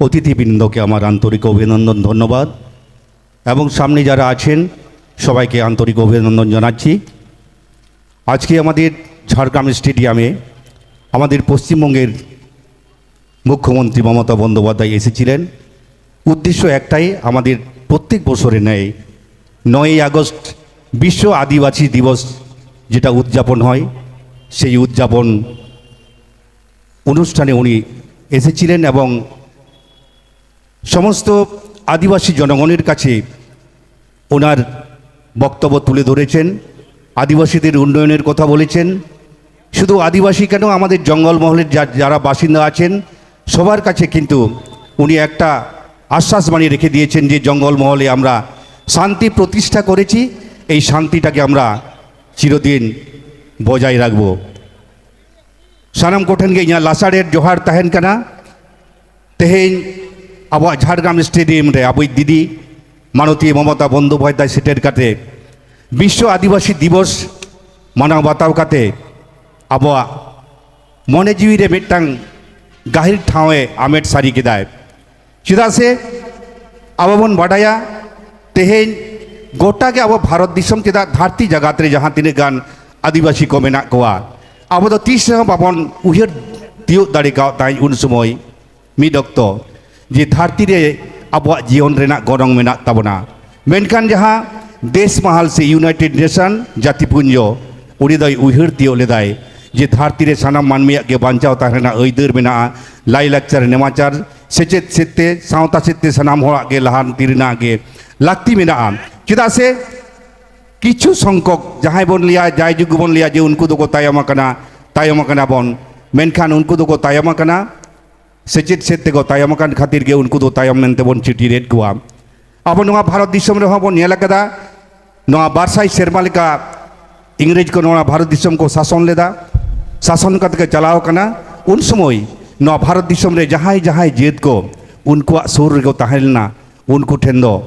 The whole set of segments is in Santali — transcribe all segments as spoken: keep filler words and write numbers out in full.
অতিথিবৃন্দকে আমার আন্তরিক অভিনন্দন, ধন্যবাদ। এবং সামনে যারা আছেন, সবাইকে আন্তরিক অভিনন্দন জানাচ্ছি। আজকে আমাদের ঝাড়গ্রাম স্টেডিয়ামে আমাদের পশ্চিমবঙ্গের মুখ্যমন্ত্রী মমতা বন্দ্যোপাধ্যায় এসেছিলেন। উদ্দেশ্য একটাই, আমাদের প্রত্যেক বছরে ন্যায় নয়ই আগস্ট বিশ্ব আদিবাসী দিবস যেটা উদযাপন হয়, সেই উদযাপন অনুষ্ঠানে উনি এসেছিলেন এবং সমস্ত আদিবাসী জনগণের কাছে ওনার বক্তব্য তুলে ধরেছেন, আদিবাসীদের উন্নয়নের কথা বলেছেন। শুধু আদিবাসী কেন, আমাদের জঙ্গলমহলের যা-, যারা বাসিন্দা আছেন, সবার কাছে কিন্তু উনি একটা আশ্বাসবাণী রেখে দিয়েছেন যে জঙ্গলমহলে আমরা শান্তি প্রতিষ্ঠা করেছি, এই শান্তিটাকে আমরা চিরদিন বজায় রাখব। ᱥᱟᱱᱟᱢ ᱠᱚᱴᱷᱮᱱ ᱜᱮ ᱤᱧᱟᱹᱜ ᱞᱟᱥᱟᱲᱦᱮᱫ ᱡᱚᱦᱟᱨ ᱛᱟᱦᱮᱱ ᱠᱟᱱᱟ᱾ ᱛᱮᱦᱮᱧ ᱟᱵᱚᱣᱟᱜ ᱡᱷᱟᱲᱜᱨᱟᱢ ᱥᱴᱮᱰᱤᱭᱟᱢ ᱨᱮ ᱟᱵᱚᱭᱤᱡ ᱫᱤᱫᱤ ᱢᱟᱱᱚᱛᱤᱭᱟᱹ ᱢᱚᱢᱚᱛᱟ ᱵᱚᱱᱫᱳᱯᱟᱫᱽᱫᱷᱟᱭ ᱥᱮᱴᱮᱨ ᱠᱟᱛᱮ ᱵᱤᱥᱥᱚ ᱟᱹᱫᱤᱵᱟᱹᱥᱤ ᱫᱤᱵᱚᱥ ᱢᱟᱱᱟᱣ ᱵᱟᱛᱟᱣ ᱠᱟᱛᱮ ᱟᱵᱚᱣᱟᱜ ᱢᱚᱱᱮ ᱡᱤᱣᱤ ᱨᱮ ᱢᱤᱫᱴᱟᱝ ᱜᱟᱹᱦᱤᱨ ᱴᱷᱟᱶ ᱮ ᱟᱢᱮᱴ ᱥᱟᱹᱨᱤ ᱠᱮᱫᱟᱭ᱾ ᱪᱮᱫᱟᱜ ᱥᱮ ᱟᱵᱚ ᱵᱚᱱ ᱵᱟᱰᱟᱭᱟ, ᱛᱮᱦᱮᱧ ᱜᱚᱴᱟ ᱜᱮ ᱟᱵᱚ ᱵᱷᱟᱨᱚᱛ ᱫᱤᱥᱚᱢ, ᱪᱮᱫᱟᱜ ᱫᱷᱟᱹᱨᱛᱤ ᱡᱟᱠᱟᱛ ᱨᱮ ᱡᱟᱦᱟᱸ ᱛᱤᱱᱟᱹᱜ ᱜᱟᱱ ᱟᱹᱫᱤᱵᱟᱹᱥᱤ ᱠᱚ ᱢᱮᱱᱟᱜ ᱠᱚᱣᱟ, ᱟᱵᱚ ᱫᱚ ᱛᱤᱥ ᱨᱮᱦᱚᱸ ᱵᱟᱵᱚᱱ ᱩᱭᱦᱟᱹᱨ ᱛᱤᱭᱳᱜ ᱫᱟᱲᱮ ᱠᱟᱣᱫ ᱛᱟᱦᱮᱸᱫ ᱩᱱ ᱥᱚᱢᱚᱭ ᱢᱤᱫ ᱚᱠᱛᱚ ᱡᱮ ᱫᱷᱟᱹᱨᱛᱤ ᱨᱮ ᱟᱵᱚᱣᱟᱜ ᱡᱤᱭᱚᱱ ᱨᱮᱱᱟᱜ ᱜᱚᱱᱚᱝ ᱢᱮᱱᱟᱜ ᱛᱟᱵᱚᱱᱟ᱾ ᱢᱮᱱᱠᱷᱟᱱ ᱡᱟᱦᱟᱸ ᱫᱮᱥ ᱢᱟᱦᱟᱞ ᱥᱮ ᱤᱭᱩᱱᱟᱭᱴᱮᱰ ᱱᱮᱥᱚᱱ ᱡᱟᱹᱛᱤᱯᱩᱧᱡᱚ, ᱩᱱᱤ ᱫᱚᱭ ᱩᱭᱦᱟᱹᱨ ᱛᱤᱭᱳᱜ ᱞᱮᱫᱟᱭ ᱡᱮ ᱫᱷᱟᱹᱨᱛᱤ ᱨᱮ ᱥᱟᱱᱟᱢ ᱢᱟᱹᱱᱢᱤᱭᱟᱜ ᱜᱮ ᱵᱟᱧᱪᱟᱣ ᱛᱟᱦᱮᱸ ᱨᱮᱱᱟᱜ ᱟᱹᱭᱫᱟᱹᱨ ᱢᱮᱱᱟᱜᱼᱟ, ᱞᱟᱭᱼᱞᱟᱠᱪᱟᱨ, ᱱᱮᱢᱟᱪᱟᱨ, ᱥᱮᱪᱮᱫ ᱥᱮᱫ ᱛᱮ, ᱥᱟᱶᱛᱟ ᱥᱮᱫ ᱛᱮ ᱥᱟᱱᱟᱢ ᱦᱚᱲᱟᱜ ᱜᱮ ᱞᱟᱦᱟᱱᱛᱤ ᱨᱮᱱᱟᱜ ᱜᱮ ᱞᱟᱹᱠᱛᱤ ᱢᱮᱱᱟᱜᱼᱟ᱾ ᱪᱮᱫᱟᱜ ᱥᱮ ᱠᱤᱪᱷᱩ ᱥᱚᱝᱠᱷᱚᱠ ᱡᱟᱦᱟᱸᱭ ᱵᱚᱱ ᱞᱟᱹᱭᱟ, ᱡᱟᱭ ᱡᱩᱜᱽ ᱵᱚᱱ ᱞᱟᱹᱭᱟ ᱡᱮ ᱩᱱᱠᱩ ᱫᱚᱠᱚ ᱛᱟᱭᱚᱢ ᱟᱠᱟᱱᱟ, ᱛᱟᱭᱚᱢ ᱟᱠᱟᱱᱟ ᱵᱚᱱ, ᱢᱮᱱᱠᱷᱟᱱ ᱩᱱᱠᱩ ᱫᱚᱠᱚ ᱛᱟᱭᱚᱢ ᱟᱠᱟᱱᱟ᱾ ᱥᱮᱪᱮᱫ ᱥᱮᱫ ᱛᱮᱠᱚ ᱛᱟᱭᱚᱢ ᱟᱠᱟᱱ ᱠᱷᱟᱹᱛᱤᱨ ᱜᱮ ᱩᱱᱠᱩ ᱫᱚ ᱛᱟᱭᱚᱢ ᱢᱮᱱᱛᱮ ᱵᱚᱱ ᱪᱤᱴᱤᱨᱮᱫ ᱠᱚᱣᱟ᱾ ᱟᱵᱚ ᱱᱚᱣᱟ ᱵᱷᱟᱨᱚᱛ ᱫᱤᱥᱚᱢ ᱨᱮᱦᱚᱸ ᱵᱚᱱ ᱧᱮᱞ ᱟᱠᱟᱫᱟ, ᱱᱚᱣᱟ ᱵᱟᱨ ᱥᱟᱭ ᱥᱮᱨᱢᱟ ᱞᱮᱠᱟ ᱤᱝᱨᱮᱡᱽ ᱠᱚ ᱱᱚᱣᱟ ᱵᱷᱟᱨᱚᱛ ᱫᱤᱥᱚᱢ ᱠᱚ ᱥᱟᱥᱚᱱ ᱞᱮᱫᱟ᱾ ᱥᱟᱥᱚᱱ ᱠᱟᱛᱮ ᱠᱚ ᱪᱟᱞᱟᱣ ᱠᱟᱱᱟ᱾ ᱩᱱ ᱥᱚᱢᱚᱭ ᱱᱚᱣᱟ ᱵᱷᱟᱨᱚᱛ ᱫᱤᱥᱚᱢ ᱨᱮ ᱡᱟᱦᱟᱸᱭ ᱡᱟᱦᱟᱸᱭ ᱡᱟᱹᱛ ᱠᱚ ᱩᱱᱠᱩᱣᱟᱜ ᱥᱩᱨ ᱨᱮᱠᱚ ᱛᱟᱦᱮᱸ ᱞᱮᱱᱟ, ᱩᱱᱠᱩ ᱴᱷᱮᱱ ᱫᱚ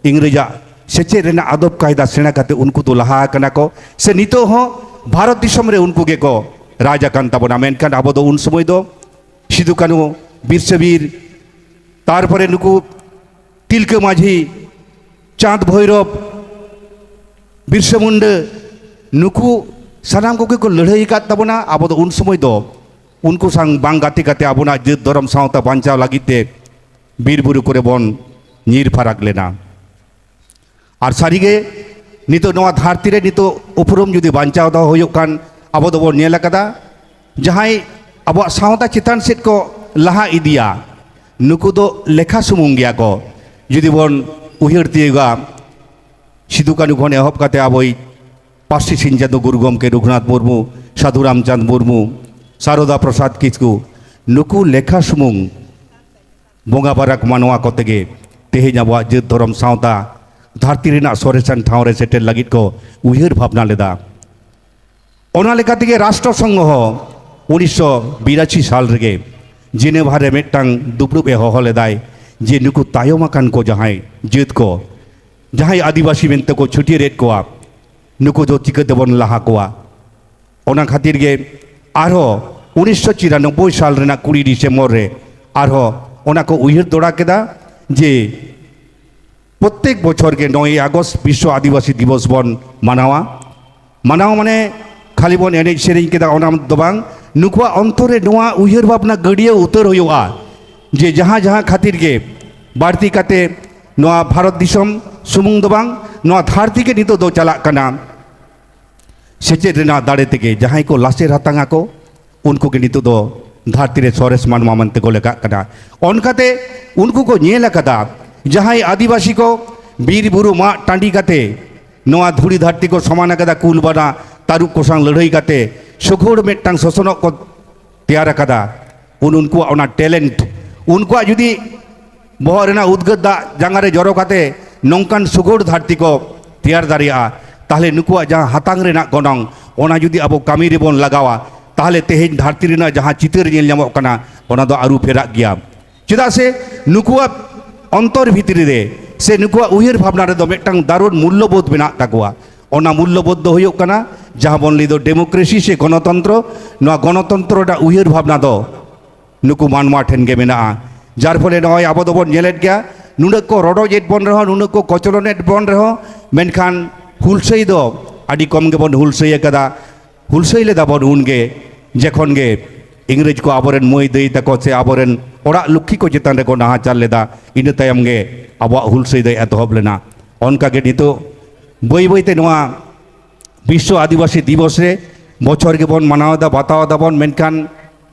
ᱤᱝᱨᱮᱡᱟᱜ ᱥᱮᱪᱮᱫ ᱨᱮᱱᱟᱜ ᱟᱫᱚᱵ ᱠᱟᱭᱫᱟ ᱥᱮᱬᱟ ᱠᱟᱛᱮ ᱩᱱᱠᱩ ᱫᱚ ᱞᱟᱦᱟ ᱟᱠᱟᱱᱟ ᱠᱚ, ᱥᱮ ᱱᱤᱛᱚᱜ ᱦᱚᱸ ᱵᱷᱟᱨᱚᱛ ᱫᱤᱥᱚᱢ ᱨᱮ ᱩᱱᱠᱩ ᱜᱮᱠᱚ ᱨᱟᱡᱽ ᱟᱠᱟᱱ ᱛᱟᱵᱚᱱᱟ᱾ ᱢᱮᱱᱠᱷᱟᱱ ᱟᱵᱚ ᱫᱚ ᱩᱱ ᱥᱚᱢᱚᱭ ᱫᱚ ᱥᱤᱫᱩ ᱠᱟᱹᱱᱦᱩ, ᱵᱤᱨᱥᱟᱹ ᱵᱤᱨ, ᱛᱟᱨᱯᱚᱨᱮ ᱱᱩᱠᱩ ᱛᱤᱞᱠᱟᱹ ᱢᱟᱹᱡᱷᱤ, ᱪᱟᱸᱫᱽ ᱵᱷᱳᱭᱨᱚᱵᱽ, ᱵᱤᱨᱥᱟᱹ ᱢᱩᱱᱰᱟᱹ, ᱱᱩᱠᱩ ᱥᱟᱱᱟᱢ ᱠᱚᱜᱮ ᱠᱚ ᱞᱟᱹᱲᱦᱟᱹᱭ ᱟᱠᱟᱫ ᱛᱟᱵᱚᱱᱟ᱾ ᱟᱵᱚ ᱫᱚ ᱩᱱ ᱥᱚᱢᱚᱭ ᱫᱚ ᱩᱱᱠᱩ ᱥᱟᱝ ᱵᱟᱝ ᱜᱟᱛᱮ ᱠᱟᱛᱮ ᱟᱵᱚᱱᱟᱜ ᱡᱟᱹᱛ ᱫᱷᱚᱨᱚᱢ ᱥᱟᱶᱛᱟ ᱵᱟᱧᱪᱟᱣ ᱞᱟᱹᱜᱤᱫ ᱛᱮ ᱵᱤᱨ ᱵᱩᱨᱩ ᱠᱚᱨᱮ ᱵᱚᱱ ᱧᱤᱨ ᱯᱷᱟᱨᱟᱠ ᱞᱮᱱᱟ᱾ ᱟᱨ ᱥᱟᱹᱨᱤᱜᱮ ᱱᱤᱛᱚᱜ ᱱᱚᱣᱟ ᱫᱷᱟᱹᱨᱛᱤ ᱨᱮ ᱱᱤᱛᱚᱜ ᱩᱯᱨᱩᱢ ᱡᱩᱫᱤ ᱵᱟᱧᱪᱟᱣ ᱫᱚᱦᱚ ᱦᱩᱭᱩᱜ ᱠᱷᱟᱱ, ᱟᱵᱚ ᱫᱚᱵᱚᱱ ᱧᱮᱞ ᱟᱠᱟᱫᱟ, ᱡᱟᱦᱟᱸᱭ ᱟᱵᱚᱣᱟᱜ ᱥᱟᱶᱛᱟ ᱪᱮᱛᱟᱱ ᱥᱮᱫ ᱠᱚ ᱞᱟᱦᱟ ᱤᱫᱤᱭᱟ, ᱱᱩᱠᱩ ᱫᱚ ᱞᱮᱠᱷᱟ ᱥᱩᱢᱩᱝ ᱜᱮᱭᱟ ᱠᱚ᱾ ᱡᱩᱫᱤ ᱵᱚᱱ ᱩᱭᱦᱟᱹᱨ ᱛᱤᱭᱳᱜᱟ, ᱥᱤᱫᱩ ᱠᱟᱹᱱᱦᱩ ᱠᱷᱚᱱ ᱮᱦᱚᱵ ᱠᱟᱛᱮ ᱟᱵᱚᱭᱤᱡ ᱯᱟᱹᱨᱥᱤ ᱥᱤᱧ ᱪᱟᱸᱫᱳ ᱜᱩᱨᱩ ᱜᱚᱢᱠᱮ ᱨᱚᱜᱷᱩᱱᱟᱛᱷ ᱢᱩᱨᱢᱩ, ᱥᱟᱹᱫᱷᱩ ᱨᱟᱢᱪᱟᱸᱫᱽ ᱢᱩᱨᱢᱩ, ᱥᱟᱨᱚᱫᱟ ᱯᱨᱚᱥᱟᱫᱽ ᱠᱤᱥᱠᱩ, ᱱᱩᱠᱩ ᱞᱮᱠᱷᱟ ᱥᱩᱢᱩᱝ ᱵᱚᱸᱜᱟ ᱵᱟᱨᱟᱠ ᱢᱟᱱᱣᱟ ᱠᱚᱛᱮ ᱜᱮ ᱛᱮᱦᱮᱧ ᱟᱵᱚᱣᱟᱜ ᱡᱟᱹᱛ ᱫᱷᱚᱨᱚᱢ ᱥᱟᱶᱛᱟ ᱫᱷᱟᱹᱨᱛᱤ ᱨᱮᱱᱟᱜ ᱥᱚᱨᱮᱥᱟᱱ ᱴᱷᱟᱶ ᱨᱮ ᱥᱮᱴᱮᱨ ᱞᱟᱹᱜᱤᱫ ᱠᱚ ᱩᱭᱦᱟᱹᱨ ᱵᱷᱟᱵᱽᱱᱟ ᱞᱮᱫᱟ᱾ ᱚᱱᱟ ᱞᱮᱠᱟ ᱛᱮᱜᱮ ᱨᱟᱥᱴᱨᱚ ᱥᱚᱝᱜᱷᱚ ᱦᱚᱸ ᱩᱱᱤᱥᱥᱚ ᱵᱤᱨᱟᱥᱤ ᱥᱟᱞ ᱨᱮᱜᱮ ᱡᱮᱱᱮᱵᱷᱟ ᱨᱮ ᱢᱤᱫᱴᱟᱝ ᱫᱩᱯᱲᱩᱵ ᱮ ᱦᱚᱦᱚ ᱞᱮᱫᱟᱭ, ᱡᱮ ᱱᱩᱠᱩ ᱛᱟᱭᱚᱢ ᱟᱠᱟᱱ ᱠᱚ ᱡᱟᱦᱟᱸᱭ ᱡᱟᱹᱛ ᱠᱚ, ᱡᱟᱦᱟᱸᱭ ᱟᱹᱫᱤᱵᱟᱹᱥᱤ ᱢᱮᱱᱛᱮ ᱠᱚ ᱪᱷᱟᱹᱴᱭᱟᱹᱨᱮᱫ ᱠᱚᱣᱟ, ᱱᱩᱠᱩ ᱫᱚ ᱪᱤᱠᱟᱹ ᱛᱮᱵᱚᱱ ᱞᱟᱦᱟ ᱠᱚᱣᱟ? ᱚᱱᱟ ᱠᱷᱟᱹᱛᱤᱨ ᱜᱮ ᱟᱨᱦᱚᱸ ᱩᱱᱤᱥᱥᱚ ᱪᱤᱨᱟᱱᱚᱵᱵᱳᱭ ᱥᱟᱞ ᱨᱮᱱᱟᱜ ᱠᱩᱲᱤ ᱰᱤᱥᱮᱢᱵᱚᱨ ᱨᱮ ᱟᱨᱦᱚᱸ ᱚᱱᱟ ᱠᱚ ᱩᱭᱦᱟᱹᱨ ᱫᱚᱦᱲᱟ ᱠᱮᱫᱟ ᱡᱮ ᱯᱨᱚᱛᱮᱠ ᱵᱚᱪᱷᱚᱨ ᱜᱮ ᱱᱚᱭᱮᱭ ᱟᱜᱚᱥᱴ ᱵᱤᱥᱥᱚ ᱟᱹᱫᱤᱵᱟᱹᱥᱤ ᱫᱤᱵᱚᱥ ᱵᱚᱱ ᱢᱟᱱᱟᱣᱟ᱾ ᱢᱟᱱᱟᱣ ᱢᱟᱱᱮ ᱠᱷᱟᱹᱞᱤ ᱵᱚᱱ ᱮᱱᱮᱡ ᱥᱮᱨᱮᱧ ᱠᱮᱫᱟ, ᱚᱱᱟ ᱫᱚ ᱵᱟᱝ᱾ ᱱᱩᱠᱩᱣᱟᱜ ᱚᱱᱛᱚᱨ ᱨᱮ ᱱᱚᱣᱟ ᱩᱭᱦᱟᱹᱨ ᱵᱷᱟᱵᱽᱱᱟ ᱜᱟᱹᱰᱭᱟᱹᱣ ᱩᱛᱟᱹᱨ ᱦᱩᱭᱩᱜᱼᱟ ᱡᱮ ᱡᱟᱦᱟᱸ ᱡᱟᱦᱟᱸ ᱠᱷᱟᱹᱛᱤᱨ ᱜᱮ ᱵᱟᱹᱲᱛᱤ ᱠᱟᱛᱮ ᱱᱚᱣᱟ ᱵᱷᱟᱨᱚᱛ ᱫᱤᱥᱚᱢ ᱥᱩᱢᱩᱝ ᱫᱚ ᱵᱟᱝ, ᱱᱚᱣᱟ ᱫᱷᱟᱹᱨᱛᱤ ᱜᱮ ᱱᱤᱛᱚᱜ ᱫᱚ ᱪᱟᱞᱟᱜ ᱠᱟᱱᱟ᱾ ᱥᱮᱪᱮᱫ ᱨᱮᱱᱟᱜ ᱫᱟᱲᱮ ᱛᱮᱜᱮ ᱡᱟᱦᱟᱸᱭ ᱠᱚ ᱞᱟᱥᱮᱨ ᱦᱟᱛᱟᱝ ᱟᱠᱚ, ᱩᱱᱠᱩ ᱜᱮ ᱱᱤᱛᱚᱜ ᱫᱚ ᱫᱷᱟᱹᱨᱛᱤ ᱨᱮ ᱥᱚᱨᱮᱥ ᱢᱟᱱᱣᱟ ᱢᱮᱱᱛᱮ ᱠᱚ ᱞᱮᱠᱷᱟᱜ ᱠᱟᱱᱟ᱾ ᱚᱱᱠᱟᱛᱮ ᱩᱱᱠᱩ ᱠᱚ ᱧᱮᱞ ᱟᱠᱟᱫᱟ, ᱡᱟᱦᱟᱸᱭ ᱟᱹᱫᱤᱵᱟᱹᱥᱤ ᱠᱚ ᱵᱤᱨ ᱵᱩᱨᱩ ᱢᱟᱜ ᱴᱟᱺᱰᱤ ᱠᱟᱛᱮ ᱱᱚᱣᱟ ᱫᱷᱩᱲᱤ ᱫᱷᱟᱹᱨᱛᱤ ᱠᱚ ᱥᱚᱢᱟᱱ ᱟᱠᱟᱫᱟ, ᱠᱩᱞ ᱵᱟᱱᱟ ᱛᱟᱹᱨᱩᱵ ᱠᱚ ᱥᱟᱶ ᱞᱟᱹᱲᱦᱟᱹᱭ ᱠᱟᱛᱮ ᱥᱩᱜᱷᱩᱲ ᱢᱤᱫᱴᱟᱝ ᱥᱚᱥᱚᱱᱚᱜ ᱠᱚ ᱛᱮᱭᱟᱨ ᱟᱠᱟᱫᱟ᱾ ᱩᱱ ᱩᱱᱠᱩᱣᱟᱜ ᱚᱱᱟ ᱴᱮᱞᱮᱱᱴ, ᱩᱱᱠᱩᱣᱟᱜ ᱡᱩᱫᱤ ᱵᱚᱦᱚᱜ ᱨᱮᱱᱟᱜ ᱩᱫᱽᱜᱟᱹᱨ ᱫᱟᱜ ᱡᱟᱸᱜᱟ ᱨᱮ ᱡᱚᱨᱚ ᱠᱟᱛᱮ ᱱᱚᱝᱠᱟᱱ ᱥᱩᱜᱷᱚᱲ ᱫᱷᱟᱹᱨᱛᱤ ᱠᱚ ᱛᱮᱭᱟᱨ ᱫᱟᱲᱮᱭᱟᱜᱼᱟ, ᱛᱟᱦᱞᱮ ᱱᱩᱠᱩᱣᱟᱜ ᱡᱟᱦᱟᱸ ᱦᱟᱛᱟᱝ ᱨᱮᱱᱟᱜ ᱜᱚᱱᱚᱝ, ᱚᱱᱟ ᱡᱩᱫᱤ ᱟᱵᱚ ᱠᱟᱹᱢᱤ ᱨᱮᱵᱚᱱ ᱞᱟᱜᱟᱣᱟ, ᱛᱟᱦᱞᱮ ᱛᱮᱦᱮᱧ ᱫᱷᱟᱹᱨᱛᱤ ᱨᱮᱱᱟᱜ ᱡᱟᱦᱟᱸ ᱪᱤᱛᱟᱹᱨ ᱧᱮᱞ ᱧᱟᱢᱚᱜ ᱠᱟᱱᱟ, ᱚᱱᱟ ᱫᱚ ᱟᱹᱨᱩ ᱯᱷᱮᱨᱟᱜ ᱜᱮᱭᱟ᱾ ᱪᱮᱫᱟᱜ ᱥᱮ ᱱᱩᱠᱩᱣᱟᱜ ᱚᱱᱛᱚᱨ ᱵᱷᱤᱛᱨᱤ ᱨᱮ ᱥᱮ ᱱᱩᱠᱩᱣᱟᱜ ᱩᱭᱦᱟᱹᱨ ᱵᱷᱟᱵᱽᱱᱟ ᱨᱮᱫᱚ ᱢᱤᱫᱴᱟᱝ ᱫᱟᱨᱩᱱ ᱢᱩᱞᱞᱚᱵᱳᱫᱷ ᱢᱮᱱᱟᱜ ᱛᱟᱠᱚᱣᱟ᱾ ᱚᱱᱟ ᱢᱩᱞᱞᱚᱵᱳᱫᱷ ᱫᱚ ᱦᱩᱭᱩᱜ ᱠᱟᱱᱟ ᱡᱟᱦᱟᱸ ᱵᱚᱱ ᱞᱟᱹᱭ ᱫᱚ ᱰᱮᱢᱳᱠᱨᱮᱥᱤ ᱥᱮ ᱜᱚᱱᱚᱛᱚᱱᱛᱨᱚ᱾ ᱱᱚᱣᱟ ᱜᱚᱱᱚᱛᱚᱱᱛᱨᱚ ᱨᱮᱱᱟᱜ ᱩᱭᱦᱟᱹᱨ ᱵᱷᱟᱵᱽᱱᱟ ᱫᱚ ᱱᱩᱠᱩ ᱢᱟᱱᱣᱟ ᱴᱷᱮᱱ ᱜᱮ ᱢᱮᱱᱟᱜᱼᱟ᱾ ᱡᱟᱨ ᱯᱷᱚᱞᱮ ᱱᱚᱜᱼᱚᱭ ᱟᱵᱚ ᱫᱚᱵᱚᱱ ᱧᱮᱞᱮᱫ ᱜᱮᱭᱟ, ᱱᱩᱱᱟᱹᱜ ᱠᱚ ᱨᱚᱰᱚᱡᱮᱫ ᱵᱚᱱ ᱨᱮᱦᱚᱸ, ᱱᱩᱱᱟᱹᱜ ᱠᱚ ᱠᱚᱪᱞᱚᱱᱮᱫ ᱵᱚᱱ ᱨᱮᱦᱚᱸ, ᱢᱮᱱᱠᱷᱟᱱ ᱦᱩᱞᱥᱟᱹᱭ ᱫᱚ ᱟᱹᱰᱤ ᱠᱚᱢ ᱜᱮᱵᱚᱱ ᱦᱩᱞᱥᱟᱹᱭ ᱟᱠᱟᱫᱟ᱾ ᱦᱩᱞᱥᱟᱹᱭ ᱞᱮᱫᱟ ᱵᱚᱱ ᱩᱱᱜᱮ, ᱡᱚᱠᱷᱚᱱ ᱜᱮ ᱤᱝᱨᱮᱡᱽ ᱠᱚ ᱟᱵᱚᱨᱮᱱ ᱢᱟᱹᱭ ᱫᱟᱹᱭ ᱛᱟᱠᱚ ᱥᱮ ᱟᱵᱚᱨᱮᱱ ᱚᱲᱟᱜ ᱞᱚᱠᱠᱷᱤ ᱠᱚ ᱪᱮᱛᱟᱱ ᱨᱮᱠᱚ ᱱᱟᱦᱟᱪᱟᱨ ᱞᱮᱫᱟ, ᱤᱱᱟᱹ ᱛᱟᱭᱚᱢ ᱜᱮ ᱟᱵᱚᱣᱟᱜ ᱦᱩᱞᱥᱟᱹᱭ ᱫᱚ ᱮᱛᱚᱦᱚᱵ ᱞᱮᱱᱟ᱾ ᱚᱱᱠᱟᱜᱮ ᱱᱤᱛᱚᱜ ᱵᱟᱹᱭ ᱵᱟᱹᱭᱛᱮ ᱱᱚᱣᱟ ᱵᱤᱥᱥᱚ ᱟᱹᱫᱤᱵᱟᱹᱥᱤ ᱫᱤᱵᱚᱥ ᱨᱮ ᱵᱚᱪᱷᱚᱨ ᱜᱮᱵᱚᱱ ᱢᱟᱱᱟᱣ ᱮᱫᱟ, ᱵᱟᱛᱟᱣ ᱮᱫᱟ ᱵᱚᱱ, ᱢᱮᱱᱠᱷᱟᱱ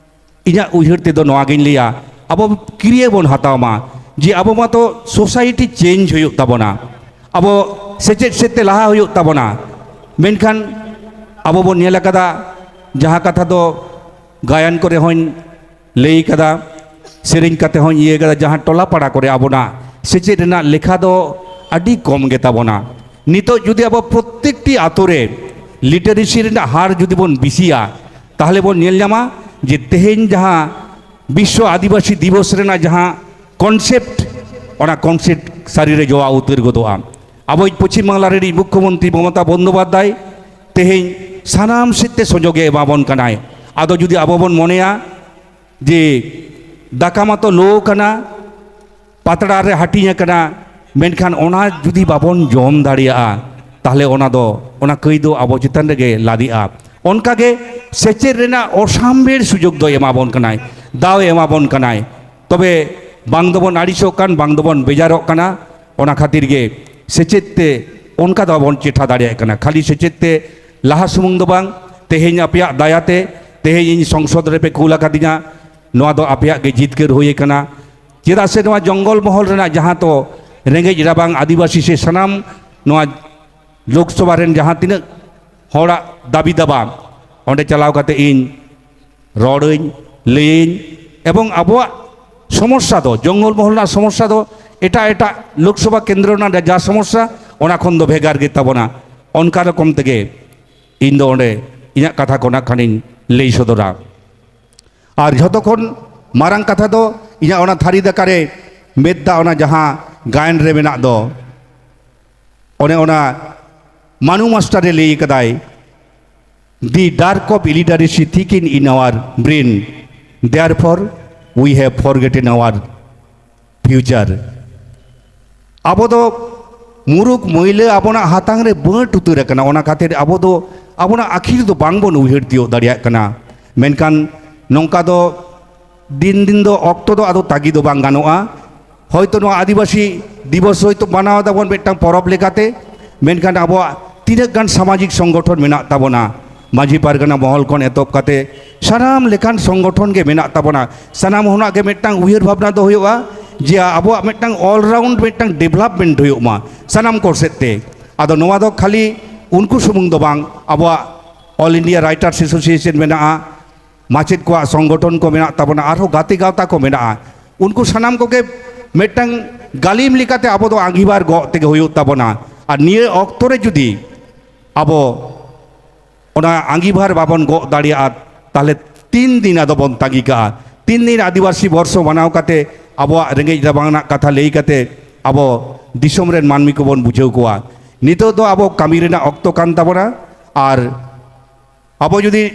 ᱤᱧᱟᱹᱜ ᱩᱭᱦᱟᱹᱨ ᱛᱮᱫᱚ ᱱᱚᱣᱟ ᱜᱤᱧ ᱞᱟᱹᱭᱟ, ᱟᱵᱚ ᱠᱤᱨᱭᱟᱹ ᱵᱚᱱ ᱦᱟᱛᱟᱣ ᱢᱟ ᱡᱮ ᱟᱵᱚ ᱢᱟᱛᱚ ᱥᱳᱥᱟᱭᱤᱴᱤ ᱪᱮᱧᱡᱽ ᱦᱩᱭᱩᱜ ᱛᱟᱵᱚᱱᱟ, ᱟᱵᱚ ᱥᱮᱪᱮᱫ ᱥᱮᱫ ᱛᱮ ᱞᱟᱦᱟ ᱦᱩᱭᱩᱜ ᱛᱟᱵᱚᱱᱟ᱾ ᱢᱮᱱᱠᱷᱟᱱ ᱟᱵᱚ ᱵᱚᱱ ᱧᱮᱞ ᱟᱠᱟᱫᱟ, ᱡᱟᱦᱟᱸ ᱠᱟᱛᱷᱟ ᱫᱚ ᱜᱟᱭᱟᱱ ᱠᱚᱨᱮ ᱦᱚᱸᱧ ᱞᱟᱹᱭ ᱠᱟᱫᱟ, ᱥᱮᱨᱮᱧ ᱠᱟᱛᱮ ᱦᱚᱸᱧ ᱤᱭᱟᱹ ᱠᱟᱫᱟ, ᱡᱟᱦᱟᱸ ᱴᱚᱞᱟ ᱯᱟᱲᱟ ᱠᱚᱨᱮ ᱟᱵᱚᱱᱟᱜ ᱥᱮᱪᱮᱫ ᱨᱮᱱᱟᱜ ᱞᱮᱠᱷᱟ ᱫᱚ ᱟᱹᱰᱤ ᱠᱚᱢ ᱜᱮᱛᱟ ᱵᱚᱱᱟ᱾ ᱱᱤᱛᱚᱜ ᱡᱩᱫᱤ ᱟᱵᱚ ᱯᱨᱚᱛᱮᱠᱴᱤ ᱟᱛᱳ ᱨᱮ ᱞᱤᱴᱟᱨᱮᱥᱤ ᱨᱮᱱᱟᱜ ᱦᱟᱨ ᱡᱩᱫᱤ ᱵᱚᱱ ᱵᱮᱥᱤᱭᱟ, ᱛᱟᱦᱚᱞᱮ ᱵᱚᱱ ᱧᱮᱞ ᱧᱟᱢᱟ ᱡᱮ ᱛᱮᱦᱮᱧ ᱡᱟᱦᱟᱸ ᱵᱤᱥᱥᱚ ᱟᱹᱫᱤᱵᱟᱹᱥᱤ ᱫᱤᱵᱚᱥ ᱨᱮᱱᱟᱜ ᱡᱟᱦᱟᱸ ᱠᱚᱱᱥᱮᱯᱴ, ᱚᱱᱟ ᱠᱚᱱᱥᱮᱯᱴ ᱥᱟᱹᱨᱤᱨᱮ ᱡᱚᱣᱟ ᱩᱛᱟᱹᱨ ᱜᱚᱫᱚᱜᱼᱟ᱾ ᱟᱵᱚᱭᱤᱡ ᱯᱚᱪᱷᱤᱢ ᱵᱟᱝᱞᱟ ᱨᱤᱱᱤᱡ ᱢᱩᱠᱠᱷᱚᱢᱚᱱᱛᱨᱤ ᱢᱚᱢᱚᱛᱟ ᱵᱚᱱᱫᱳᱯᱟᱫᱽᱫᱷᱟᱭ ᱛᱮᱦᱮᱧ ᱥᱟᱱᱟᱢ ᱥᱮᱫ ᱛᱮ ᱥᱩᱡᱳᱜᱮ ᱮᱢᱟ ᱵᱚᱱ ᱠᱟᱱᱟᱭ᱾ ᱟᱫᱚ ᱡᱩᱫᱤ ᱟᱵᱚ ᱵᱚᱱ ᱢᱚᱱᱮᱭᱟ ᱡᱮ ᱫᱟᱠᱟ ᱢᱟᱛᱚ ᱞᱳ ᱠᱟᱱᱟ, ᱯᱟᱛᱲᱟ ᱨᱮ ᱦᱟᱹᱴᱤᱧ ᱟᱠᱟᱱᱟ, ᱢᱮᱱᱠᱷᱟᱱ ᱚᱱᱟ ᱡᱩᱫᱤ ᱵᱟᱵᱚᱱ ᱡᱚᱢ ᱫᱟᱲᱮᱭᱟᱜᱼᱟ, ᱛᱟᱦᱚᱞᱮ ᱚᱱᱟ ᱫᱚ, ᱚᱱᱟ ᱠᱟᱹᱭ ᱫᱚ ᱟᱵᱚ ᱪᱮᱛᱟᱱ ᱨᱮᱜᱮ ᱞᱟᱫᱮᱜᱼᱟ᱾ ᱚᱱᱠᱟᱜᱮ ᱥᱮᱪᱮᱫ ᱨᱮᱱᱟᱜ ᱚᱥᱟᱢᱵᱷᱮᱲ ᱥᱩᱡᱳᱜᱽ ᱫᱚᱭ ᱮᱢᱟ ᱵᱚᱱ ᱠᱟᱱᱟᱭ, ᱫᱟᱣ ᱮ ᱮᱢᱟ ᱵᱚᱱ ᱠᱟᱱᱟᱭ᱾ ᱛᱚᱵᱮ ᱵᱟᱝ ᱫᱚᱵᱚᱱ ᱟᱹᱲᱤᱥᱚᱜ ᱠᱟᱱ, ᱵᱟᱝ ᱫᱚᱵᱚᱱ ᱵᱮᱡᱟᱨᱚᱜ ᱠᱟᱱᱟ᱾ ᱚᱱᱟ ᱠᱷᱟᱹᱛᱤᱨ ᱜᱮ ᱥᱮᱪᱮᱫ ᱛᱮ ᱚᱱᱠᱟ ᱫᱚ ᱵᱟᱵᱚᱱ ᱪᱮᱴᱷᱟ ᱫᱟᱲᱮᱭᱟᱜ ᱠᱟᱱᱟ᱾ ᱠᱷᱟᱹᱞᱤ ᱥᱮᱪᱮᱫ ᱛᱮ ᱞᱟᱦᱟ ᱥᱩᱢᱩᱝ ᱫᱚ ᱵᱟᱝ, ᱛᱮᱦᱮᱧ ᱟᱯᱮᱭᱟᱜ ᱫᱟᱭᱟᱛᱮ ᱛᱮᱦᱮᱧ ᱤᱧ ᱥᱚᱝᱥᱚᱫ ᱨᱮᱯᱮ ᱠᱩᱞ ᱟᱠᱟᱫᱤᱧᱟ, ᱱᱚᱣᱟ ᱫᱚ ᱟᱯᱮᱭᱟᱜ ᱜᱮ ᱡᱤᱛᱠᱟᱹᱨ ᱦᱩᱭ ᱟᱠᱟᱱᱟ᱾ ᱪᱮᱫᱟᱜ ᱥᱮ ᱱᱚᱣᱟ ᱡᱚᱝᱜᱚᱞ ᱢᱚᱦᱚᱞ ᱨᱮᱱᱟᱜ ᱡᱟᱦᱟᱸ ᱛᱚ ᱨᱮᱸᱜᱮᱡ ᱨᱟᱵᱟᱝ ᱟᱹᱫᱤᱵᱟᱹᱥᱤ ᱥᱮ ᱥᱟᱱᱟᱢ ᱱᱚᱣᱟ ᱞᱳᱠᱥᱚᱵᱷᱟ ᱨᱮᱱ ᱡᱟᱦᱟᱸ ᱛᱤᱱᱟᱹᱜ ᱦᱚᱲᱟᱜ ᱫᱟᱹᱵᱤ ᱫᱟᱵᱟ, ᱚᱸᱰᱮ ᱪᱟᱞᱟᱣ ᱠᱟᱛᱮ ᱤᱧ ᱨᱚᱲᱟᱹᱧ, ᱞᱟᱹᱭᱟᱹᱧ, ᱮᱵᱚᱝ ᱟᱵᱚᱣᱟᱜ ᱥᱚᱢᱚᱥᱥᱟ ᱫᱚ, ᱡᱚᱝᱜᱚᱞ ᱢᱚᱦᱚᱞ ᱨᱮᱱᱟᱜ ᱥᱚᱢᱚᱥᱥᱟ ᱫᱚ ᱮᱴᱟᱜ ᱮᱴᱟᱜ ᱞᱳᱠᱥᱚᱵᱷᱟ ᱠᱮᱱᱫᱨᱚ ᱨᱮᱱᱟᱜ ᱡᱟ ᱥᱚᱢᱚᱥᱥᱟ, ᱚᱱᱟ ᱠᱷᱚᱱ ᱫᱚ ᱵᱷᱮᱜᱟᱨ ᱜᱮ ᱛᱟᱵᱚᱱᱟ᱾ ᱚᱱᱠᱟ ᱨᱚᱠᱚᱢ ᱛᱮᱜᱮ ᱤᱧ ᱫᱚ ᱚᱸᱰᱮ ᱤᱧᱟᱹᱜ ᱠᱟᱛᱷᱟ ᱠᱚ ᱱᱟᱜ ᱠᱷᱟᱱᱤᱧ ᱞᱟᱹᱭ ᱥᱚᱫᱚᱨᱟ᱾ ᱟᱨ ᱡᱷᱚᱛᱚ ᱠᱷᱚᱱ ᱢᱟᱨᱟᱝ ᱠᱟᱛᱷᱟ ᱫᱚ ᱤᱧᱟᱹᱜ ᱚᱱᱟ ᱛᱷᱟᱹᱨᱤ ᱫᱟᱠᱟ ᱨᱮ ᱢᱮᱫ ᱫᱟᱜ, ᱚᱱᱟ ᱡᱟᱦᱟᱸ ᱜᱟᱭᱟᱱ ᱨᱮ ᱢᱮᱱᱟᱜ ᱫᱚ, ᱚᱱᱮ ᱚᱱᱟ ᱢᱟᱱᱩ ᱢᱟᱥᱴᱟᱨᱮ ᱞᱟᱹᱭ ᱠᱟᱫᱟᱭ, "The dark of illiteracy thicken in our brain, therefore We have forgotten our future. ᱟᱵᱚ ᱫᱚ ᱢᱩᱨᱩᱠ ᱢᱟᱹᱭᱞᱟᱹ ᱟᱵᱚᱱᱟᱜ ᱦᱟᱛᱟᱝ ᱨᱮ ᱵᱟᱹᱴ ᱩᱛᱟᱹᱨ ᱟᱠᱟᱱᱟ᱾ ᱚᱱᱟ ᱠᱷᱟᱹᱛᱤᱨ ᱟᱵᱚ ᱫᱚ ᱟᱵᱚᱱᱟᱜ ᱟᱹᱠᱷᱤᱨ ᱫᱚ ᱵᱟᱝ ᱵᱚᱱ ᱩᱭᱦᱟᱹᱨ ᱛᱤᱭᱳᱜ ᱫᱟᱲᱮᱭᱟᱜ ᱠᱟᱱᱟ᱾ ᱢᱮᱱᱠᱷᱟᱱ ᱱᱚᱝᱠᱟ ᱫᱚ ᱫᱤᱱ ᱫᱤᱱ ᱫᱚ ᱚᱠᱛᱚ ᱫᱚ ᱟᱫᱚ ᱛᱟᱹᱜᱤ ᱫᱚ ᱵᱟᱝ ᱜᱟᱱᱚᱜᱼᱟ᱾ ᱦᱚᱭᱛᱳ ᱱᱚᱣᱟ ᱟᱹᱫᱤᱵᱟᱹᱥᱤ ᱫᱤᱵᱚᱥ ᱦᱚᱭᱛᱳ ᱢᱟᱱᱟᱣ ᱫᱟᱵᱚᱱ ᱢᱤᱫᱴᱟᱝ ᱯᱚᱨᱚᱵᱽ ᱞᱮᱠᱟᱛᱮ, ᱢᱮᱱᱠᱷᱟᱱ ᱟᱵᱚᱣᱟᱜ ᱛᱤᱱᱟᱹᱜ ᱜᱟᱱ ᱥᱟᱢᱟᱡᱤᱠ ᱥᱚᱝᱜᱚᱴᱷᱚᱱ ᱢᱮᱱᱟᱜ ᱛᱟᱵᱚᱱᱟ, ᱢᱟᱹᱡᱷᱤ ᱯᱟᱨᱜᱟᱱᱟ ᱢᱚᱦᱚᱞ ᱠᱷᱚᱱ ᱮᱛᱚᱦᱚᱵ ᱠᱟᱛᱮ ᱥᱟᱱᱟᱢ ᱞᱮᱠᱟᱱ ᱥᱚᱝᱜᱚᱴᱷᱚᱱ ᱜᱮ ᱢᱮᱱᱟᱜ ᱛᱟᱵᱚᱱᱟ᱾ ᱥᱟᱱᱟᱢ ᱦᱚᱲᱟᱜ ᱜᱮ ᱢᱤᱫᱴᱟᱝ ᱩᱭᱦᱟᱹᱨ ᱵᱷᱟᱵᱽᱱᱟ ᱫᱚ ᱦᱩᱭᱩᱜᱼᱟ ᱡᱮ ᱟᱵᱚᱣᱟᱜ ᱢᱤᱫᱴᱟᱝ all round ᱢᱤᱫᱴᱟᱝ development ᱦᱩᱭᱩᱜ ᱢᱟ ᱥᱟᱱᱟᱢ ᱠᱚ ᱥᱮᱫ ᱛᱮ᱾ ᱟᱫᱚ ᱱᱚᱣᱟ ᱫᱚ ᱠᱷᱟᱹᱞᱤ ᱩᱱᱠᱩ ᱥᱩᱢᱩᱝ ᱫᱚ ᱵᱟᱝ, ᱟᱵᱚᱣᱟᱜ All India Writers Association ᱢᱮᱱᱟᱜᱼᱟ, ᱢᱟᱪᱮᱫ ᱠᱚᱣᱟᱜ ᱥᱚᱝᱜᱚᱴᱷᱚᱱ ᱠᱚ ᱢᱮᱱᱟᱜ ᱛᱟᱵᱚᱱᱟ, ᱟᱨᱦᱚᱸ ᱜᱟᱛᱮ ᱜᱟᱶᱛᱟ ᱠᱚ ᱢᱮᱱᱟᱜᱼᱟ᱾ ᱩᱱᱠᱩ ᱥᱟᱱᱟᱢ ᱠᱚᱜᱮ ᱢᱤᱫᱴᱟᱝ ᱜᱟᱹᱞᱤᱢ ᱞᱮᱠᱟᱛᱮ ᱟᱵᱚ ᱫᱚ ᱟᱸᱜᱤᱵᱷᱟᱨ ᱜᱚᱜ ᱛᱮᱜᱮ ᱦᱩᱭᱩᱜ ᱛᱟᱵᱚᱱᱟ᱾ ᱟᱨ ᱱᱤᱭᱟᱹ ᱚᱠᱛᱚ ᱨᱮ ᱡᱩᱫᱤ ᱟᱵᱚ ᱚᱱᱟ ᱟᱸᱜᱤᱵᱷᱟᱨ ᱵᱟᱵᱚᱱ ᱜᱚᱜ ᱫᱟᱲᱮᱭᱟᱜᱼᱟ, ᱛᱟᱦᱚᱞᱮ ᱛᱤᱱ ᱫᱤᱱ ᱟᱫᱚ ᱵᱚᱱ ᱛᱟᱺᱜᱤ ᱠᱟᱜᱼᱟ? ᱛᱤᱱ ᱫᱤᱱ ᱟᱹᱫᱤᱵᱟᱹᱥᱤ ᱵᱚᱨᱥᱚ ᱢᱟᱱᱟᱣ ᱠᱟᱛᱮ ᱟᱵᱚᱣᱟᱜ ᱨᱮᱸᱜᱮᱡ ᱨᱟᱵᱟᱝ ᱨᱮᱱᱟᱜ ᱠᱟᱛᱷᱟ ᱞᱟᱹᱭ ᱠᱟᱛᱮ ᱟᱵᱚ ᱫᱤᱥᱚᱢ ᱨᱮᱱ ᱢᱟᱹᱱᱢᱤ ᱠᱚᱵᱚᱱ ᱵᱩᱡᱷᱟᱹᱣ ᱠᱚᱣᱟ? ᱱᱤᱛᱚᱜ ᱫᱚ ᱟᱵᱚ ᱠᱟᱹᱢᱤ ᱨᱮᱱᱟᱜ ᱚᱠᱛᱚ ᱠᱟᱱ ᱛᱟᱵᱚᱱᱟ᱾ ᱟᱨ ᱟᱵᱚ ᱡᱩᱫᱤ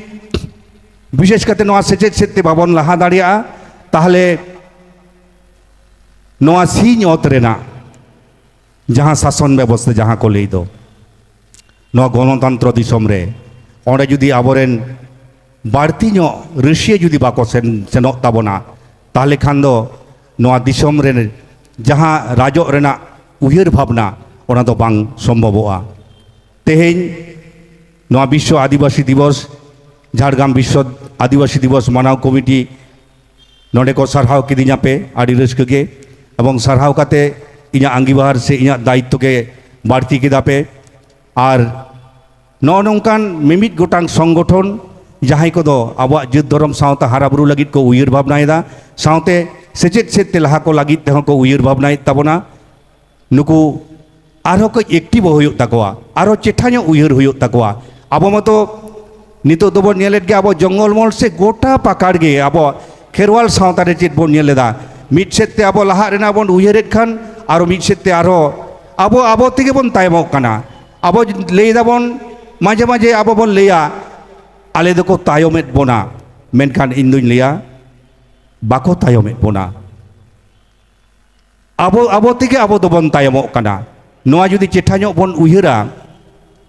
ᱵᱤᱥᱮᱥ ᱠᱟᱛᱮ ᱱᱚᱣᱟ ᱥᱮᱪᱮᱫ ᱥᱮᱫ ᱛᱮ ᱵᱟᱵᱚᱱ ᱞᱟᱦᱟ ᱫᱟᱲᱮᱭᱟᱜᱼᱟ, ᱛᱟᱦᱚᱞᱮ ᱱᱚᱣᱟ ᱥᱤᱧ ᱚᱛ ᱨᱮᱱᱟᱜ ᱡᱟᱦᱟᱸ ᱥᱟᱥᱚᱱ ᱵᱮᱵᱚᱥᱛᱷᱟ ᱡᱟᱦᱟᱸ ᱠᱚ ᱞᱟᱹᱭ ᱫᱚ, ᱱᱚᱣᱟ ᱜᱚᱱᱚᱛᱚᱱᱛᱨᱚ ᱫᱤᱥᱚᱢ ᱨᱮ ᱚᱸᱰᱮ ᱡᱩᱫᱤ ᱟᱵᱚᱨᱮᱱ ᱵᱟᱹᱲᱛᱤ ᱧᱚᱜ ᱨᱟᱹᱥᱤᱭᱟᱹ ᱡᱩᱫᱤ ᱵᱟᱠᱚ ᱥᱮᱱ, ᱥᱮᱱᱚᱜ ᱛᱟᱵᱚᱱᱟ, ᱛᱟᱦᱚᱞᱮ ᱠᱷᱟᱱ ᱫᱚ ᱱᱚᱣᱟ ᱫᱤᱥᱚᱢ ᱨᱮ ᱡᱟᱦᱟᱸ ᱨᱟᱡᱚᱜ ᱨᱮᱱᱟᱜ ᱩᱭᱦᱟᱹᱨ ᱵᱷᱟᱵᱽᱱᱟ, ᱚᱱᱟ ᱫᱚ ᱵᱟᱝ ᱥᱚᱢᱵᱷᱚᱵᱚᱜᱼᱟ᱾ ᱛᱮᱦᱮᱧ ᱱᱚᱣᱟ ᱵᱤᱥᱥᱚ ᱟᱹᱫᱤᱵᱟᱹᱥᱤ ᱫᱤᱵᱚᱥ, ᱡᱷᱟᱲᱜᱨᱟᱢ ᱵᱤᱥᱥᱚ ᱟᱹᱫᱤᱵᱟᱹᱥᱤ ᱫᱤᱵᱚᱥ ᱢᱟᱱᱟᱣ ᱠᱚᱢᱤᱴᱤ ᱱᱚᱰᱮ ᱠᱚ ᱥᱟᱨᱦᱟᱣ ᱠᱤᱫᱤᱧᱟ ᱯᱮ, ᱟᱹᱰᱤ ᱨᱟᱹᱥᱠᱟᱹ ᱜᱮ᱾ ᱮᱵᱚᱝ ᱥᱟᱨᱦᱟᱣ ᱠᱟᱛᱮ ᱤᱧᱟᱹᱜ ᱟᱸᱜᱤᱵᱷᱟᱨ ᱥᱮ ᱤᱧᱟᱹᱜ ᱫᱟᱭᱤᱛᱛᱚ ᱜᱮ ᱵᱟᱹᱲᱛᱤ ᱠᱮᱫᱟ ᱯᱮ᱾ ᱟᱨ ᱱᱚᱜᱼᱚ ᱱᱚᱝᱠᱟᱱ ᱢᱤᱢᱤᱫ ᱜᱚᱴᱟᱝ ᱥᱚᱝᱜᱚᱴᱷᱚᱱ, ᱡᱟᱦᱟᱸᱭ ᱠᱚᱫᱚ ᱟᱵᱚᱣᱟᱜ ᱡᱟᱹᱛ ᱫᱷᱚᱨᱚᱢ ᱥᱟᱶᱛᱟ ᱦᱟᱨᱟ ᱵᱩᱨᱩ ᱞᱟᱹᱜᱤᱫ ᱠᱚ ᱩᱭᱦᱟᱹᱨ ᱵᱷᱟᱵᱽᱱᱟᱭᱮᱫᱟ, ᱥᱟᱶᱛᱮ ᱥᱮᱪᱮᱫ ᱥᱮᱫ ᱛᱮ ᱞᱟᱦᱟ ᱠᱚ ᱞᱟᱹᱜᱤᱫ ᱛᱮᱦᱚᱸ ᱠᱚ ᱩᱭᱦᱟᱹᱨ ᱵᱷᱟᱵᱽᱱᱟᱭᱮᱫ ᱛᱟᱵᱚᱱᱟ, ᱱᱩᱠᱩ ᱟᱨᱦᱚᱸ ᱠᱟᱹᱡ ᱮᱠᱴᱤᱵᱷ ᱦᱩᱭᱩᱜ ᱛᱟᱠᱚᱣᱟ, ᱟᱨᱦᱚᱸ ᱪᱮᱴᱷᱟ ᱧᱚᱜ ᱩᱭᱦᱟᱹᱨ ᱦᱩᱭᱩᱜ ᱛᱟᱠᱚᱣᱟ᱾ ᱟᱵᱚ ᱢᱟᱛᱚ ᱱᱤᱛᱚᱜ ᱫᱚᱵᱚᱱ ᱧᱮᱞᱮᱫ ᱜᱮᱭᱟ, ᱟᱵᱚ ᱡᱚᱝᱜᱚᱞ ᱢᱚᱦᱚᱞ ᱥᱮ ᱜᱚᱴᱟ ᱯᱟᱠᱟᱲ ᱜᱮ ᱟᱵᱚ ᱠᱷᱮᱨᱣᱟᱞ ᱥᱟᱶᱛᱟ ᱨᱮ ᱪᱮᱫ ᱵᱚᱱ ᱧᱮᱞ ᱮᱫᱟ? ᱢᱤᱫ ᱥᱮᱫ ᱛᱮ ᱟᱵᱚ ᱞᱟᱦᱟᱜ ᱨᱮᱱᱟᱜ ᱵᱚᱱ ᱩᱭᱦᱟᱹᱨᱮᱫ ᱠᱷᱟᱱ, ᱟᱨᱚ ᱢᱤᱫ ᱥᱮᱫ ᱛᱮ ᱟᱨᱦᱚᱸ ᱟᱵᱚ ᱟᱵᱚ ᱛᱮᱜᱮ ᱵᱚᱱ ᱛᱟᱭᱚᱢᱚᱜ ᱠᱟᱱᱟ᱾ ᱟᱵᱚ ᱞᱟᱹᱭ ᱫᱟᱵᱚᱱ, ᱢᱟᱡᱷᱮ ᱢᱟᱡᱷᱮ ᱟᱵᱚ ᱵᱚᱱ ᱞᱟᱹᱭᱟ, "ᱟᱞᱮ ᱫᱚᱠᱚ ᱛᱟᱭᱚᱢᱮᱫ ᱵᱚᱱᱟ", ᱢᱮᱱᱠᱷᱟᱱ ᱤᱧ ᱫᱩᱧ ᱞᱟᱹᱭᱟ, ᱵᱟᱠᱚ ᱛᱟᱭᱚᱢᱮᱫ ᱵᱚᱱᱟ᱾ ᱟᱵᱚ ᱟᱵᱚ ᱛᱮᱜᱮ ᱟᱵᱚ ᱫᱚᱵᱚᱱ ᱛᱟᱭᱚᱢᱚᱜ ᱠᱟᱱᱟ᱾ ᱱᱚᱣᱟ ᱡᱩᱫᱤ ᱪᱮᱴᱷᱟ ᱧᱚᱜ ᱵᱚᱱ ᱩᱭᱦᱟᱹᱨᱟ,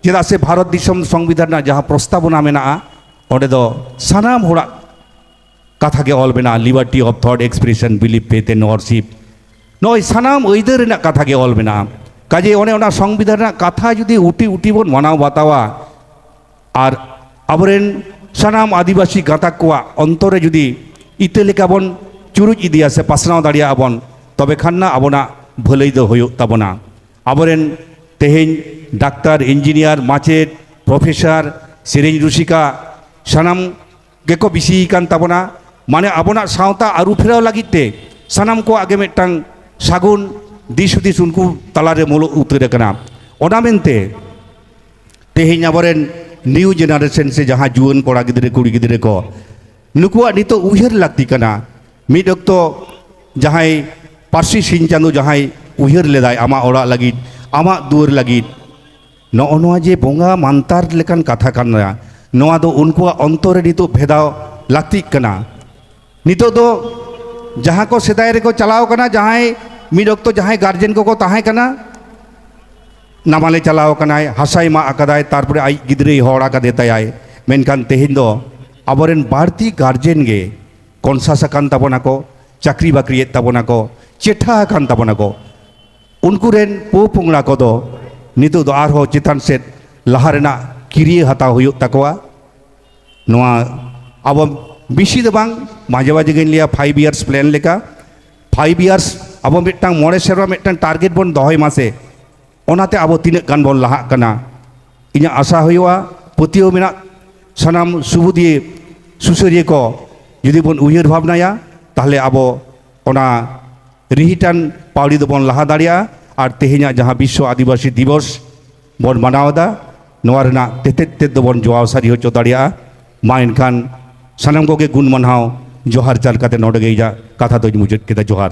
ᱪᱮᱫᱟᱜ ᱥᱮ ᱵᱷᱟᱨᱚᱛ ᱫᱤᱥᱚᱢ ᱥᱚᱝᱵᱤᱫᱷᱟᱱ ᱨᱮᱱᱟᱜ ᱡᱟᱦᱟᱸ ᱯᱨᱚᱥᱛᱟᱵᱚᱱᱟ ᱢᱮᱱᱟᱜᱼᱟ, ᱚᱸᱰᱮ ᱫᱚ ᱥᱟᱱᱟᱢ ᱦᱚᱲᱟᱜ ᱠᱟᱛᱷᱟ ᱜᱮ ᱚᱞ ᱢᱮᱱᱟᱜᱼᱟ, liberty of thought, expression, belief, faith and worship, ᱱᱚᱜᱼᱚᱭ ᱥᱟᱱᱟᱢ ᱟᱹᱭᱫᱟᱹᱨ ᱨᱮᱱᱟᱜ ᱠᱟᱛᱷᱟ ᱜᱮ ᱚᱞ ᱢᱮᱱᱟᱜᱼᱟ᱾ ᱠᱟᱡᱮ ᱚᱱᱮ ᱚᱱᱟ ᱥᱚᱝᱵᱤᱫᱷᱟᱱ ᱨᱮᱱᱟᱜ ᱠᱟᱛᱷᱟ ᱡᱩᱫᱤ ᱩᱴᱤ ᱩᱴᱤ ᱵᱚᱱ ᱢᱟᱱᱟᱣ ᱵᱟᱛᱟᱣᱟ ᱟᱨ ᱟᱵᱚᱨᱮᱱ ᱥᱟᱱᱟᱢ ᱟᱹᱫᱤᱵᱟᱹᱥᱤ ᱜᱟᱛᱟᱠ ᱠᱚᱣᱟᱜ ᱚᱱᱛᱚᱨ ᱨᱮ ᱡᱩᱫᱤ ᱤᱛᱟᱹ ᱞᱮᱠᱟ ᱵᱚᱱ ᱪᱩᱨᱩᱡ ᱤᱫᱤᱭᱟ ᱥᱮ ᱯᱟᱥᱱᱟᱣ ᱫᱟᱲᱮᱭᱟᱜᱼᱟ ᱵᱚᱱ, ᱛᱚᱵᱮ ᱠᱷᱟᱱ ᱱᱟ ᱟᱵᱚᱱᱟᱜ ᱵᱷᱟᱹᱞᱟᱹᱭ ᱫᱚ ᱦᱩᱭᱩᱜ ᱛᱟᱵᱚᱱᱟ᱾ ᱟᱵᱚᱨᱮᱱ ᱛᱮᱦᱮᱧ ᱰᱟᱠᱛᱟᱨ, ᱤᱧᱡᱤᱱᱤᱭᱟᱨ, ᱢᱟᱪᱮᱫ, ᱯᱨᱚᱯᱷᱮᱥᱚᱨ, ᱥᱮᱨᱮᱧ ᱨᱩᱥᱤᱠᱟ, ᱥᱟᱱᱟᱢ ᱜᱮᱠᱚ ᱵᱤᱥᱤ ᱟᱠᱟᱱ ᱛᱟᱵᱚᱱᱟ᱾ ᱢᱟᱱᱮ ᱟᱵᱚᱱᱟᱜ ᱥᱟᱶᱛᱟ ᱟᱹᱨᱩ ᱯᱷᱮᱨᱟᱣ ᱞᱟᱹᱜᱤᱫ ᱛᱮ ᱥᱟᱱᱟᱢ ᱠᱚᱣᱟᱜ ᱜᱮ ᱢᱤᱫᱴᱟᱝ ᱥᱟᱹᱜᱩᱱ ᱫᱤᱥ ᱦᱩᱫᱤᱥ ᱩᱱᱠᱩ ᱛᱟᱞᱟᱨᱮ ᱢᱩᱞᱩᱜ ᱩᱛᱟᱹᱨ ᱟᱠᱟᱱᱟ᱾ ᱚᱱᱟ ᱢᱮᱱᱛᱮ ᱛᱮᱦᱮᱧ ᱟᱵᱚᱨᱮᱱ new generation ᱥᱮ ᱡᱟᱦᱟᱸ ᱡᱩᱣᱟᱹᱱ ᱠᱚᱲᱟ ᱜᱤᱫᱽᱨᱟᱹ ᱠᱩᱲᱤ ᱜᱤᱫᱽᱨᱟᱹ ᱠᱚ, ᱱᱩᱠᱩᱣᱟᱜ ᱱᱤᱛᱚᱜ ᱩᱭᱦᱟᱹᱨ ᱞᱟᱹᱠᱛᱤ ᱠᱟᱱᱟ᱾ ᱢᱤᱫ ᱚᱠᱛᱚ ᱡᱟᱦᱟᱸᱭ ᱯᱟᱹᱨᱥᱤ ᱥᱤᱧ ᱪᱟᱸᱫᱚ ᱡᱟᱦᱟᱸᱭ ᱩᱭᱦᱟᱹᱨ ᱞᱮᱫᱟᱭ ᱟᱢᱟᱜ ᱚᱲᱟᱜ ᱞᱟᱹᱜᱤᱫ, ᱟᱢᱟᱜ ᱫᱩᱣᱟᱹᱨ ᱞᱟᱹᱜᱤᱫ, ᱱᱚᱜᱼᱚ ᱱᱚᱣᱟ ᱡᱮ ᱵᱚᱸᱜᱟ ᱢᱟᱱᱛᱟᱨ ᱞᱮᱠᱟᱱ ᱠᱟᱛᱷᱟ ᱠᱟᱱᱟ, ᱱᱚᱣᱟ ᱫᱚ ᱩᱱᱠᱩᱣᱟᱜ ᱚᱱᱛᱚᱨ ᱨᱮ ᱱᱤᱛᱚᱜ ᱵᱷᱮᱫᱟᱣ ᱞᱟᱹᱠᱛᱤᱜ ᱠᱟᱱᱟ᱾ ᱱᱤᱛᱚᱜ ᱫᱚ ᱡᱟᱦᱟᱸ ᱠᱚ ᱥᱮᱫᱟᱭ ᱨᱮᱠᱚ ᱪᱟᱞᱟᱣ ᱠᱟᱱᱟ, ᱡᱟᱦᱟᱸᱭ ᱢᱤᱫ ᱚᱠᱛᱚ ᱡᱟᱦᱟᱸᱭ ᱜᱟᱨᱡᱮᱱ ᱠᱚᱠᱚ ᱛᱟᱦᱮᱸ ᱠᱟᱱᱟ, ᱱᱟᱢᱟᱞᱮ ᱪᱟᱞᱟᱣ ᱠᱟᱱᱟᱭ, ᱦᱟᱥᱟᱭ ᱢᱟᱜ ᱟᱠᱟᱫᱟᱭ, ᱛᱟᱨᱯᱚᱨᱮ ᱟᱡ ᱜᱤᱫᱽᱨᱟᱹᱭ ᱦᱚᱲ ᱟᱠᱟᱫᱮ ᱛᱟᱭᱟᱭ, ᱢᱮᱱᱠᱷᱟᱱ ᱛᱮᱦᱮᱧ ᱫᱚ ᱟᱵᱚᱨᱮᱱ ᱵᱟᱹᱲᱛᱤ ᱜᱟᱨᱡᱮᱱ ᱜᱮ ᱠᱚᱱᱥᱟᱥ ᱟᱠᱟᱱ ᱛᱟᱵᱚᱱᱟ ᱠᱚ, ᱪᱟᱹᱠᱨᱤ ᱵᱟᱹᱠᱨᱤᱭᱮᱫ ᱛᱟᱵᱚᱱᱟ ᱠᱚ, ᱪᱮᱴᱷᱟ ᱟᱠᱟᱱ ᱛᱟᱵᱚᱱᱟ ᱠᱚ᱾ ᱩᱱᱠᱩ ᱨᱮᱱ ᱯᱚ ᱯᱚᱝᱲᱟ ᱠᱚᱫᱚ ᱱᱤᱛᱚᱜ ᱫᱚ ᱟᱨᱦᱚᱸ ᱪᱮᱛᱟᱱ ᱥᱮᱫ ᱞᱟᱦᱟ ᱨᱮᱱᱟᱜ ᱠᱤᱨᱭᱟᱹ ᱦᱟᱛᱟᱣ ᱦᱩᱭᱩᱜ ᱛᱟᱠᱚᱣᱟ᱾ ᱱᱚᱣᱟ ᱟᱵᱚ ᱵᱮᱥᱤ ᱫᱚ ᱵᱟᱝ, ᱢᱟᱡᱷᱮ ᱢᱟᱡᱷᱮ ᱜᱤᱧ ᱞᱟᱹᱭᱟ five years plan ᱞᱮᱠᱟ, five years ᱟᱵᱚ ᱢᱤᱫᱴᱟᱝ ᱢᱚᱬᱮ ᱥᱮᱨᱢᱟ ᱢᱤᱫᱴᱟᱝ target ᱵᱚᱱ ᱫᱚᱦᱚᱭ ᱢᱟ ᱥᱮ, ᱚᱱᱟᱛᱮ ᱟᱵᱚ ᱛᱤᱱᱟᱹᱜ ᱜᱟᱱ ᱵᱚᱱ ᱞᱟᱦᱟᱜ ᱠᱟᱱᱟ᱾ ᱤᱧᱟᱹᱜ ᱟᱥᱟ ᱦᱩᱭᱩᱜᱼᱟ, ᱯᱟᱹᱛᱭᱟᱹᱣ ᱢᱮᱱᱟᱜ ᱥᱟᱱᱟᱢ ᱥᱩᱵᱩᱫᱤᱭᱟᱹ ᱥᱩᱥᱟᱹᱨᱤᱭᱟᱹ ᱠᱚ ᱡᱩᱫᱤ ᱵᱚᱱ ᱩᱭᱦᱟᱹᱨ ᱵᱷᱟᱵᱽᱱᱟᱭᱟ, ᱛᱟᱦᱞᱮ ᱟᱵᱚ ᱚᱱᱟ ᱨᱤᱦᱤᱴᱟᱱ ᱯᱟᱣᱲᱤ ᱫᱚᱵᱚᱱ ᱞᱟᱦᱟ ᱫᱟᱲᱮᱭᱟᱜᱼᱟ᱾ ᱟᱨ ᱛᱮᱦᱮᱧᱟᱜ ᱡᱟᱦᱟᱸ ᱵᱤᱥᱥᱚ ᱟᱹᱫᱤᱵᱟᱹᱥᱤ ᱫᱤᱵᱚᱥ ᱵᱚᱱ ᱢᱟᱱᱟᱣ ᱮᱫᱟ, ᱱᱚᱣᱟ ᱨᱮᱱᱟᱜ ᱛᱮᱛᱮᱫ ᱛᱮᱫ ᱫᱚᱵᱚᱱ ᱡᱚᱣᱟᱣ ᱥᱟᱹᱨᱤ ᱦᱚᱪᱚ ᱫᱟᱲᱮᱭᱟᱜᱼᱟ᱾ ᱢᱟ ᱮᱱᱠᱷᱟᱱ ᱥᱟᱱᱟᱢ ᱠᱚᱜᱮ ᱜᱩᱱ ᱢᱟᱱᱟᱣ ᱡᱚᱦᱟᱨ ᱪᱟᱞ ᱠᱟᱛᱮ ᱱᱚᱰᱮ ᱜᱮ ᱤᱧᱟᱹᱜ ᱠᱟᱛᱷᱟ ᱫᱚᱧ ᱢᱩᱪᱟᱹᱫ ᱠᱮᱫᱟ᱾ ᱡᱚᱦᱟᱨ᱾